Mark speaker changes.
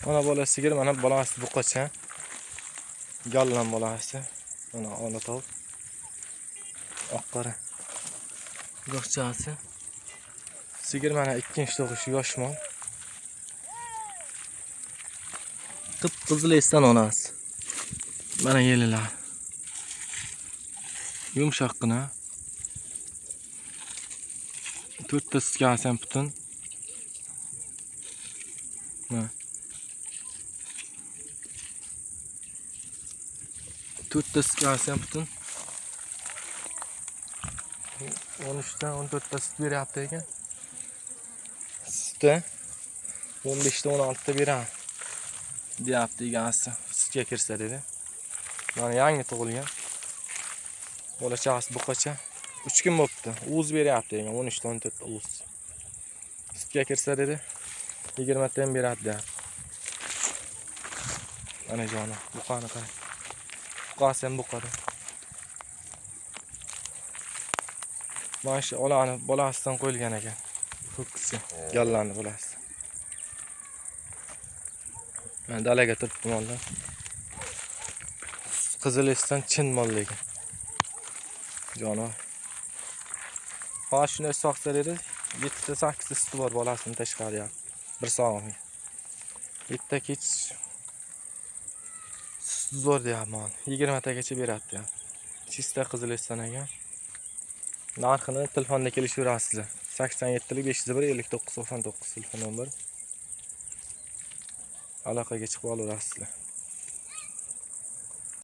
Speaker 1: Mana bola sigir, mana bolasi buqacha. Golland bolasi. Mana olatov. Oq qora. Buqchasi. Sigir mana ikkinchi tug'ish yosh mol. Qip-qizil esdan onasi. Mana yelilar. Yumshoqqina. To'rtta sutkasi ham butun. Mana. To'rtta sutkasi ham butun. 13 dan 14 ta sut beryapti ekan. Suti 15 ta 16 ta beradi deyapti egasi. Sutga kirsa dedi. Mana yangi tug'ilgan. Bola chaqasi buqacha. 3 kun bo'libdi. Uvuz beryapti ekan 13 ta 14 ta uvuz. Sutga kirsa dedi 20 ta ham beradi deyapti. Ana joni, buqani qarang. Buqasi ham buqada. Mana shu olani bolasidan qo'yilgan ekan. Ho'kizi, gollandni bolasi. Mana dalaga turibdi mollar. Qizil esdan chin mol lekin. Jonivor. Hozir shunday sog'sa dedi, 7 ta 8 ta suti bor bolasini tashqari ham. Bir sog'im. Bitta kech suti zo'r deyapti mol. 20 tagacha beradi deyapti. Чисто qizil esdan ekan. Narxini telefonda kelishaverasizlar. 87 501 59 99 telefon nomer. Aloqaga chiqib olaverasizlar.